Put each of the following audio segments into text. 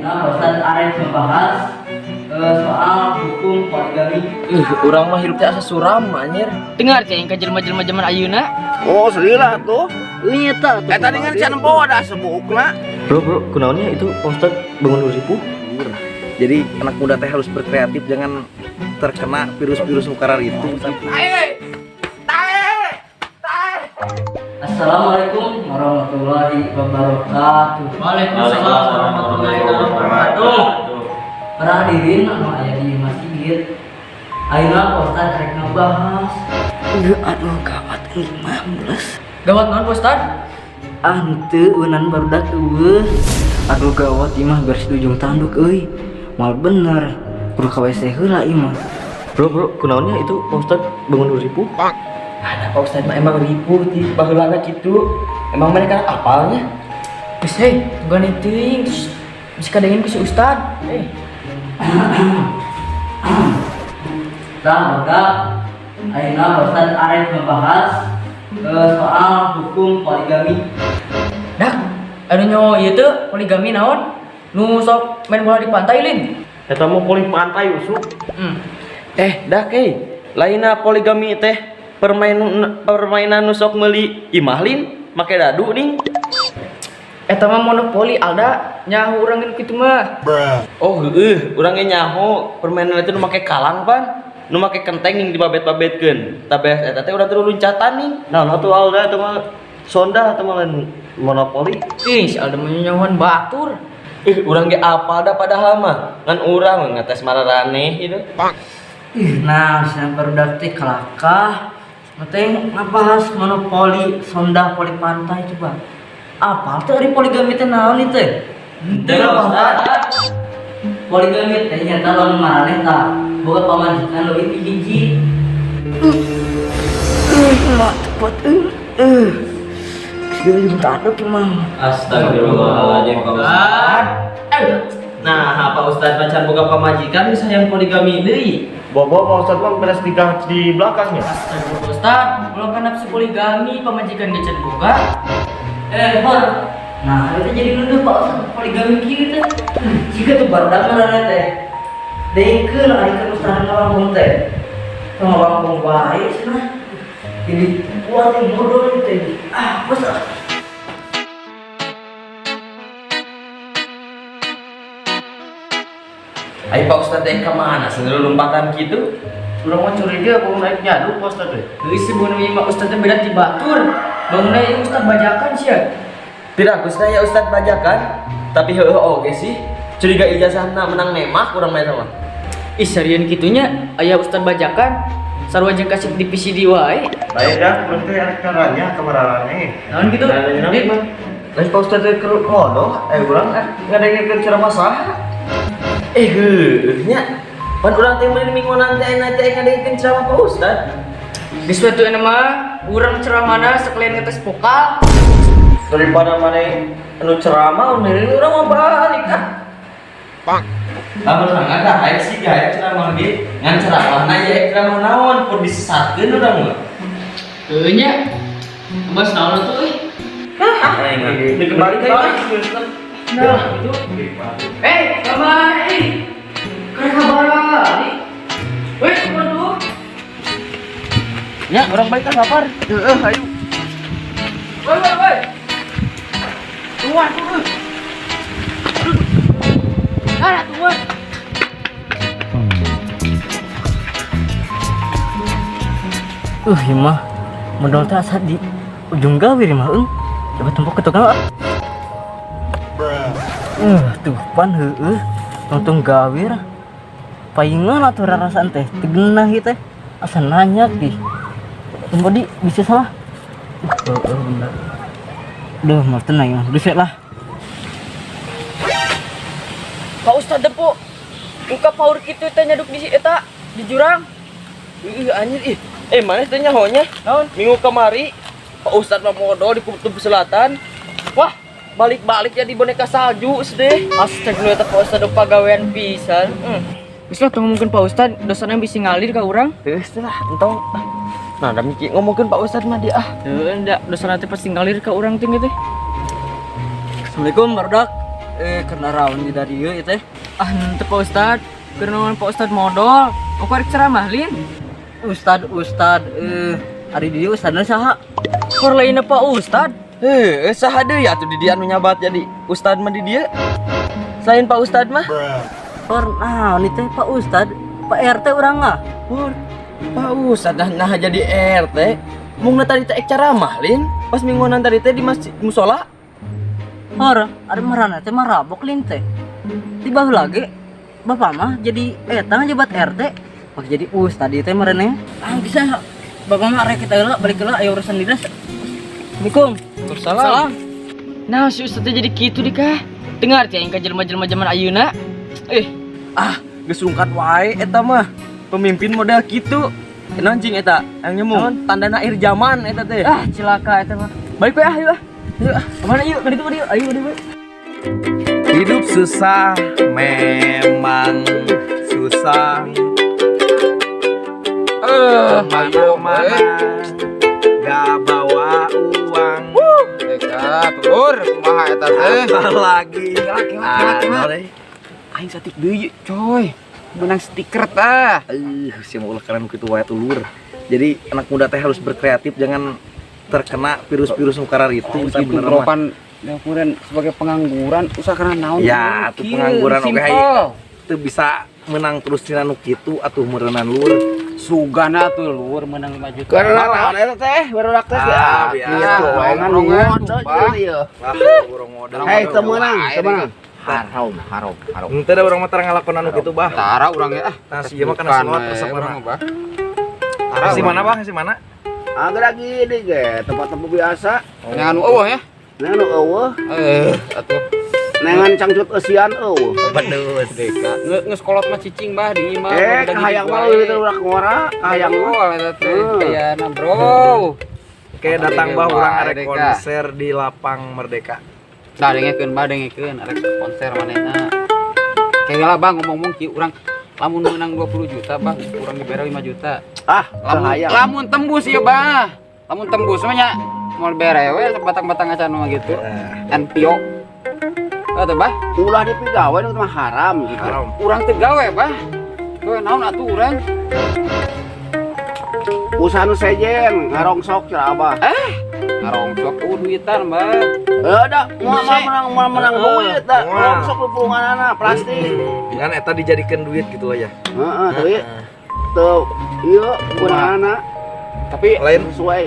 Ayeuna Ustaz arek membahas soal hukum poligami. Urang mah hirup teh asa suram anjir. Dengar ceng ka jelema-jelema zaman ayeuna. Oh, serius tuh. Euy eta atuh. Eta dengan can nempo ada sebukna. Bro, bro, kunaonnya itu Pak Ustad bangun ripuh? Jadi anak muda teh harus berkreatif, jangan terkena virus-virus mukarar itu. Assalamualaikum warahmatullahi wabarakatuh. Waalaikumsalam warahmatullahi wabarakatuh. Para hadirin anu aya di masjid. Ayeuna Pak Ustaz arek ngebahas. Aduh gawat euy mah mules. Gawat naon, Pak Ustad? Ah henteu eunan barudak eueuh. Aduh gawat ieu mah beres di ujung tanduk euy. Moal bener. Kudu ka WC heula ieu mah. Bro, bro, kunaonnya itu Pak Ustad bangun ripuh? Ada Pak Ustad mah emang ripuh ti baheulana kitu. Emang mereka apalnya? Geus hei, tungguan teuing terus bisa kadengin ku si Ustad. Eh, Tah barudak ayeuna Pak Ustaz arek ngebahas soal hukum poligami. Dak, anu nyo ieu teu poligami naon? Nu sok main bola di pantai lin. Eta mah poli pantai usuk. Eh, dah euy. Lainna poligami teh permainan permainan nu sok meuli imah lin, make dadu ning. Eta mah monopoli Alda, nyaho urang nu kitu mah. Oh, heueuh, urang ge nyaho permainan itu nu make kalang pan. Nu make kenteng ning dibabet-babetkeun. Tah beres eta teh urang teh loncatan ning. Nah, nah tuh Alda itu mah sonda atau malah monopoli. Ih, si Alda mah nyahoan batur. Ih, urang ge apal da padahal mah. Ngan urang ngetes mararaneh gitu. Ih, nah, si barudak teh kalakah. Teh ngabahas monopoli, sonda, poli pantai coba. Apal teh ari poligami teh naon ieu teh? Henteu, Ustaz. Poligami teh nyata lamun maraneh tah boga pamajikan leuwih ti hiji. Mah kuat euy. Geus tanduk mah. Astagfirullahaladzim, Pak Ustad. Nah, Pak Ustad macan boga pamajikan bisa yang poligami deui. Bobo Pak Ustadz mah beres nikah di belakangnya. Astagfirullah Ustad, ulah kan nafsu poligami pamajikan ge can boga. Eh, Hor. Nah, itu jadi nuduh Pak Ustad poligami kieu teh. Jika tuh barudak maraneh teh. Dengkeun ari keur Ustad ngawangkong teh. Tong ngawangkong wae cenah. Jadi kuat yang bodoh teh. Ah, bos ah. Ayo Pak Ustad teh ka mana sendiri lompatan kitu? Urang mah curiga bangun naik nyadu Pak Ustadz teh. Geus sebenarnya mah Ustad teh beda ti batur. Bangunna ieu Ustad bajakan sia. Tidak, Ustad ya Ustad bajakan. Tapi heueuh oge sih. Curiga ijazahna menang nemak urang mah eta mah. Ih, serian kitunya aya Ustad bajakan. Sarua jeung kasih di PCD wae. Lain dah, urang teh arek nanya ka mararaneh. Naon kitu? Nanya Dit? mah. Lain Pak Ustadz teh keur ngono, urang ngadengekeun ceramah saha? Eh heueuh nya. Pan urang teh meuli mingguan teh ayeuna teh ngadengekeun ceramah Pak Ustad. Geus we tuh mah urang ceramahna sekalian ngetes vokal. Daripada maneh anu ceramah anu urang mah balik ah. Lamun sangat dah aya sih gaya ceramah ge ngan ceramahna ye ceramah naon pun disesatkeun urang mah. Heueuh nya. Bahas naon atuh euy? Ini kembali ka imah. Nah, itu. Eh, kamari. Keur kabar. Weh, waduh. Ya, urang balik kan lapar. Heeh, ayo. Woi, woi, woi. Keluar tuh. Ah, tuh. Ieu mah modal teh asa di ujung gawir mah eung. Coba tempok ke tukang. Tuh pan heueuh. Tungtung gawir. Paingan atuh rarasaan teh tegenah ieu teh. Asa nanya di. Tunggu di bisa salah. Heueuh bener. Duh, mah tenang ya. Bisa lah. Pak Ustad depo. Buka paur kitu teh nyaduk di eta di jurang. Ih, anjir ih. Eh, mana teh nyahonya? Naon? Minggu kemari Pak Ustad mah modal di Kutub Selatan. Wah, balik-balik jadi boneka salju sedih. Astagfirullah eta Pak Ustad pagawean pisan. Geus lah tong ngomongkeun Pak Ustad, dosana bisi ngalir ka urang. Geus lah, entong. Nah, da mikir ngomongkeun Pak Ustad mah dia ah. Heueuh, da dosana teh pasti ngalir ka urang teh teh. Assalamualaikum barudak. Eh, karena rawan di dari ieu teh. Ah, henteu Pak Ustad. Keur Pak Ustad modal. Aku arek ceramah lin. Ustad, Ustad, eh, ari di dieu ustadna saha? Kur lainna Pak Ustad. Eh, saha deui atuh di dieu anu nyabat jadi ustad mah di dieu? Selain Pak Ustad mah. Por, naon teh Pak Ustad? Pak RT urang mah. Por, Pak Ustad nah, nah jadi RT. Mungna tadi teh ceramah lin. Pas mingguan tadi teh di masjid musola. Hor, ari marana teh marabok lin teh. Tiba lagi bapak mah jadi eta ngajabat RT. Pak jadi ustad ieu teh marane. Ah bisa bapak mah arek kita heula balik heula aya urusan dinas. Assalamualaikum. Salam. Nah, si Ustad teh jadi kitu dikah. Dengar cai ka jelema-jelema zaman ayeuna. Eh, Ah, geus rungkat wae eta mah. Pemimpin model kitu. Naon cing eta? Yang nyemung tandana akhir zaman eta teh. Ah cilaka eta mah. Balik we ah, yuk ah. Yuk ah. Kemana yuk? Ka ditu ka dieu. Ayo ka dieu. Hidup susah memang susah. Eh, Kemana-mana gak bawa uang. Deka, lur, kumaha eta teh? Apalagi Kela, aing satik deui, coy. Menang stiker tah. Eh, si mau ulah keren kitu wae tuh lur. Jadi anak muda teh harus berkreatif, jangan terkena virus-virus nu kararitu. Itu Bener mah. beropan kemudian sebagai pengangguran usaha karena naon? Ya, atuh pengangguran oge Simpel. Teu bisa menang terus tina nu kitu atuh meureunan lur. Sugana tuh lur menang 5 juta. Karena naon eta teh barudak teh? Ah, biasa. Gitu wae ngan Nongkrong, ngocok ieu. Lah, urang modal. Hei, teu meunang, teu meunang. Haram, haram, haram. Henteu da urang mah tara ngalakonan nu kitu bah. Tara urang ge ah. Nah, si ieu mah kana slot resep urang mah. Mah, bah. Tara. Si mana bah? Si mana? Agak gini ge, tempat-tempat biasa. Nengan nu eueuh ya. Nengan nu eueuh, Eh, atuh. nengan cangcut eusian eueuh. Bedus. Deka. Geus kolot mah cicing bah di imah. Eh, kahayang mah leuwih teh ulah ngora, kahayang mah. Oh, eta teh Hmm. kayana, Bro. Oke, datang bah urang arek Deka. konser di lapang Merdeka. Nah, dengekeun bah, dengekeun arek konser manehna. Kayak lah bang ngomong-ngomong kieu urang lamun menang 20 juta bah, urang dibere 5 juta. Ah, Lamun kahayang. lamun tembus ya bah. Lamun tembus mah nya moal bere we batang-batang acan mah gitu. NPO. Oh, teh bah, Ulah dipigawe nu mah haram gitu. Haram. Urang teu gawe bah. Gawe naon atuh urang? Usaha nu sejen ngarongsok cenah abah. Ngarongsok duitan bah. Eh, da moal moal menang moal menang duit da. Moal. Rongsok lupulunganana plastik. Kan eta dijadikan duit gitu lah ya. Heeh, tapi teu ieu gunana Tapi Lain sesuai.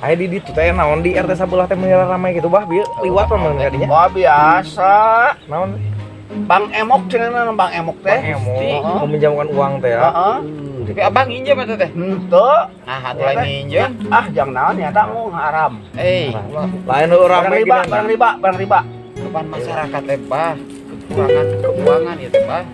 aya di ditu teh naon di RT sabelah teh meuni ramai gitu bah, bieu liwat mah kadinya. Wah, biasa. Naon? Bang Emok cenah, Bang Emok teh. Bang Emok meminjamkan uang teh ya. Heeh. Tapi abang nginjem eta teh. Henteu. Nah, atuh lain nginjem. Ah, jangan naon nyata mau haram. Eh, Lain nu Barang rame riba, gini. barang riba, barang riba. Depan masyarakat teh bah kekurangan keuangan ya teh bah.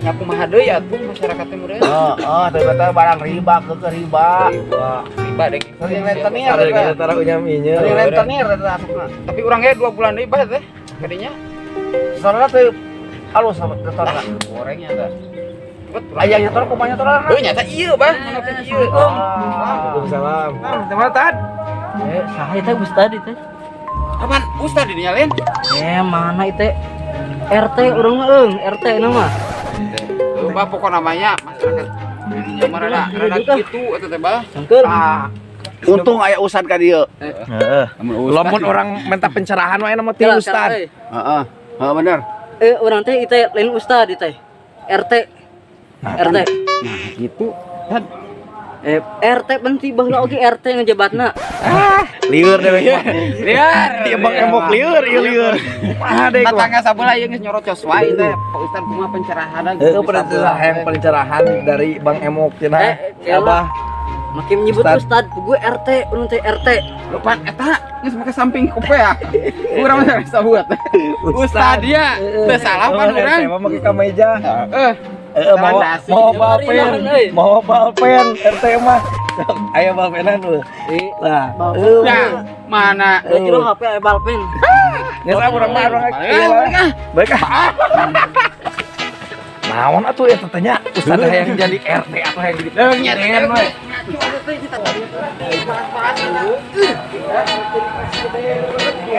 Nya kumaha deui atuh masyarakat teh meureun. Heeh, teh teh barang riba ke riba. Riba. Riba deh. Sering rentenir Ada teh. kita tara unyam inye. Sering rentenir teh asupna. Tapi urang ge 2 bulan deui bah teh. Kadinya Soalnya teh halus sama nyetorna. Gorengnya teh. Cepet urang. Aya nyetor kumaha nyetorna? Heuh nyata ieu bah, mana teh ieu. Waalaikumsalam. Teman tad. Eh, saha teh ustad teh? Kapan ustad di nyalin? Eh, mana itu RT urang mah eung, RT nama. Tuh bah pokok namanya masyarakat dinya mah rada rada kitu eta teh bah. Sangkeun. Ah, untung aya ustad ka dieu. Heeh. Lamun orang minta pencerahan wae nama ti ustad. Heeh. Heeh bener. Eh, urang teh itu lain ustad itu teh. RT. RT. Nah, gitu. Tad. Eh, RT penting baheula oge RT ngejabatna. Lieur dewek mah. Liar. Ieu Bang Emok lieur, ieu lieur. Kumaha deui kumaha? Tetangga sabelah ieu geus nyorocos wae teh. Pak Ustad kumaha pencerahan? Itu pencerahan pencerahan dari Bang Emok cenah. Eh, Abah. Makin menyebut Ustad. ustad, gue RT, urang teh RT. Lupa eta geus make samping kope ya. Urang mah bisa buat. Ustad dia teu salah pan urang. RT mah make kameja. Eh, Eh, mau dasi. mau balpen, Euy. mau balpen RT mah. Sok, aya balpenan lu. Lah, Nah, mana? Udah jero HP aya balpen. Geus ah urang mah urang. Balik, ah. Baik ah. Naon atuh eta teh nya? Ustad hayang jadi RT atau hayang jadi Deungnya teh. presiden we.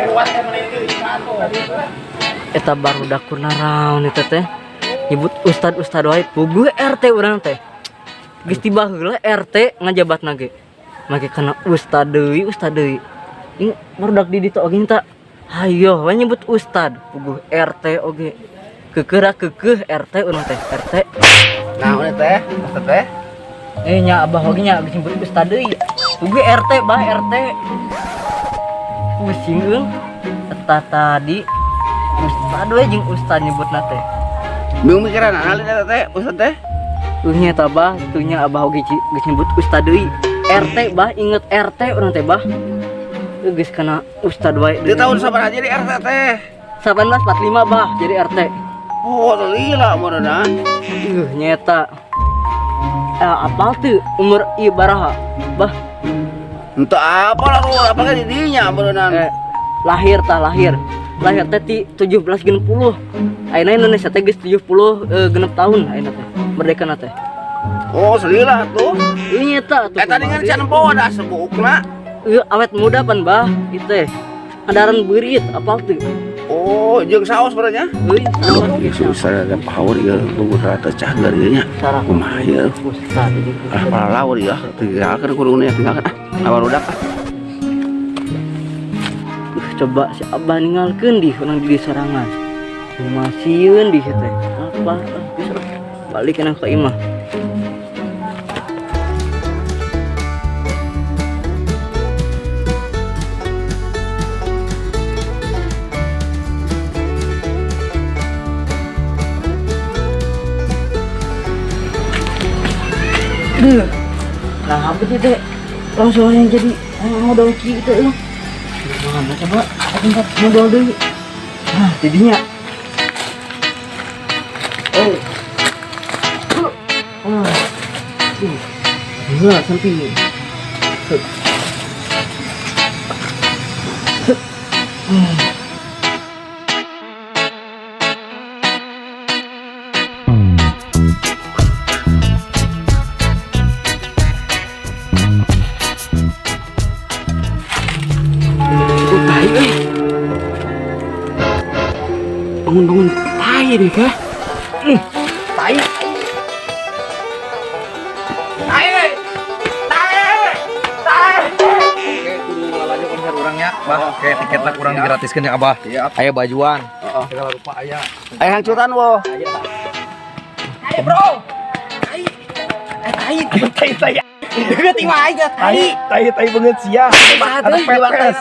Kuat teh meneh. Eta barudak kunaraon eta teh nyebut ustad ustad wae, puguh RT urang teh. Geus tiba heula RT ngajabatna ge. Make kana ustad deui, ustad deui. Ini barudak di ditu oge ta. Hayo we nyebut ustad, puguh RT oge. Keukeuh keukeuh RT urang teh, RT. Nah, udah teh, ustad teh. Eh nya abah oge nya geus nyebut ustad deui. Puguh RT bah RT. Pusing eung. Eta tadi ustad we jeung ustad nyebutna teh. Bingung mikiran analis eta teh, ustad teh. Nya eta bah, tuh nya abah oge geus nyebut ustad deui. RT bah, inget RT urang teh bah. Geus kana ustad wae. Di tahun sabaraha jadi RT teh? 1845 bah jadi RT. Oh, lila umurna. Nyeta. Apal tuh umur ieu baraha? Bah. Entah apa lah lu, apa kan didinya berenang. Lahir tah lahir. Lahir teh ti 1760. Ayeuna Indonesia teh geus 70 genep tahun ayeuna teh. Merdeka na teh. Oh, selila tuh. Ieu nyeta atuh. Eta dengan can poho da sebukna. Ieu awet muda pan bah ieu teh. Andaran beurit apal teu. Oh, jeung saos berarti nya? Euy, saos gitu. Susah ada power ieu tunggu rata cager ieu nya. Kumaha ieu? Ustad jeung Ah, palawur ieu tinggalkeun kuduna tinggalkeun ah. Barudak ah. Coba si abah ninggalkeun di urang di sorangan. Masieun di teh. Apa? Bisa balik kana ka imah. Duh. Nah, apa sih teh? Langsung yang jadi modal ki itu ya. Gimana coba tempat modal deui. Nah, jadinya. Oh. Ah. Gila, sampai. Bangun-bangun tai deh kah? Tai. Tai. Tai. Tai. Oke, kudu lalajo konser urangnya. Bah, oke tiketnya kurang digratiskeun ya Abah. Siap. Aya bajuan. Heeh. Segala rupa aya. Aya hangcutan wo. Tai bro. Tai. Tai. Tai tai. Deukeut imah aing tai. Tai tai banget sia. Tai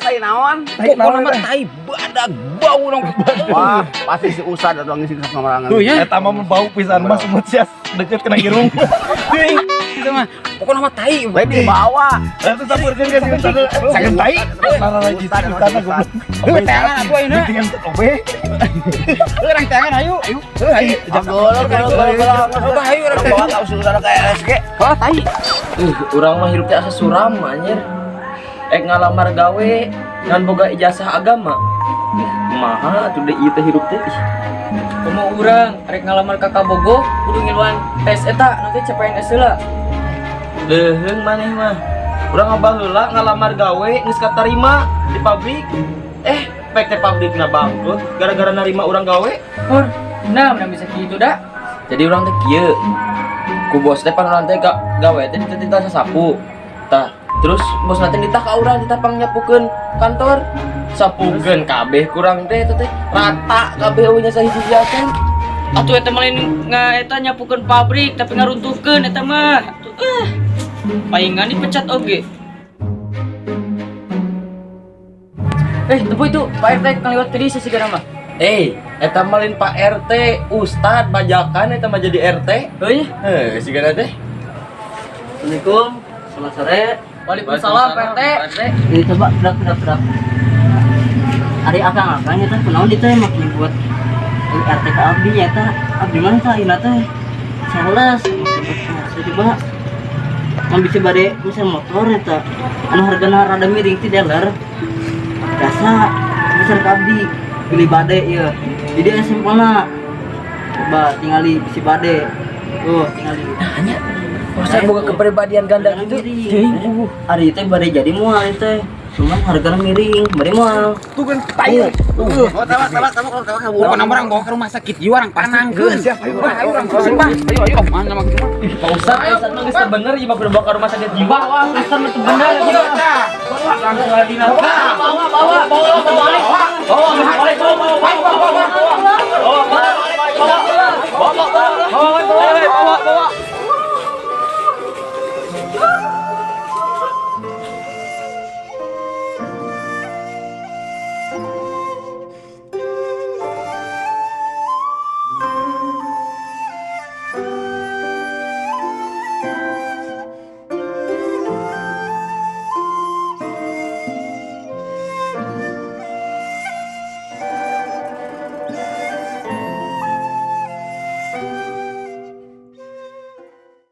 tai naon? Tai naon Pokokna mah tai badag bau dong. Wah, pasti si Ustad atau ngisi kesamarangan. Tuh ya. Eta mah bau pisan mah semut sia deket kena irung. Teuing. Itu mah pokokna mah tai. Lain dibawa. Lah tuh sampurkeun ka si Ustad. Sangat tai. Salah lagi si Ustad goblok. Heuh tangan atuh ayeuna. Pentingan obe. Heuh urang tangan ayo. Ayo. Heuh ayo. Golol golol golol. Ayo urang Bawa ka si Ustad ka SG. Heuh tai. Urang mah hirup teh asa suram anjir. Ek ngalamar gawe ngan boga ijazah agama. Kumaha atuh deui ieu teh hirup teh. Kumaha urang rek ngalamar ka Kabogo kudu ngiluan tes eta nanti CPNS heula. Leuheung maneh mah. Urang baheula ngalamar gawe geus katarima di pabrik. Pek teh pabrikna bangkrut gara-gara narima urang gawe. Hur, nah mana bisa kitu da? Jadi urang teh kieu. Ku bos teh pan urang teh gawe teh dititah sasapu. Tah, terus bos teh nitah ka urang ditah pangnyapukeun kantor. Sapukeun kabeh kurang teh eta teh rata kabeh eueuh nya sahiji acan. Atuh eta mah lain nga eta nyapukeun pabrik tapi ngaruntuhkeun eta mah. Atuh palingan dipecat oge. Tepu itu Pak RT kaliwat tadi sasigana mah. Eta mah lain Pak RT, Ustad bajakan eta mah jadi RT. Heuh. Heuh, sigana teh. Assalamualaikum. Selamat sore. Waalaikumsalam Pak RT. Ini coba gerak gerak gerak. Ari akang-akang eta kunaon dieu teh make buat RT ka abdi nya eta. Abdi mah teh ayeuna teh sales make buat coba. Mun bisa bade misal motor eta anu hargana rada miring ti dealer. Biasa bisa ka abdi beli bade ieu. Jadi aya simpelna. Coba tingali bisi bade. Tuh tingali. Nah, nya. Masa boga kepribadian ganda gitu? Ari teh bade jadi moal teh. Cuman harganya miring, bari moal. Tuh kan tai. Oh, tabak tabak tabak tabak. Pokokna urang bawa ke rumah sakit jiwa urang panangkeun. Siap, ayo ayo urang bah. Ayo ayo mana mah kitu mah. Pak Ustad, Pak Ustad mah geus teu bener ieu mah kudu bawa ke rumah sakit jiwa. Wah, Pak Ustad mah teu bener. Ayo tah. Langsung adina. Bawa, bawa, bawa, bawa, bawa. Bawa, bawa.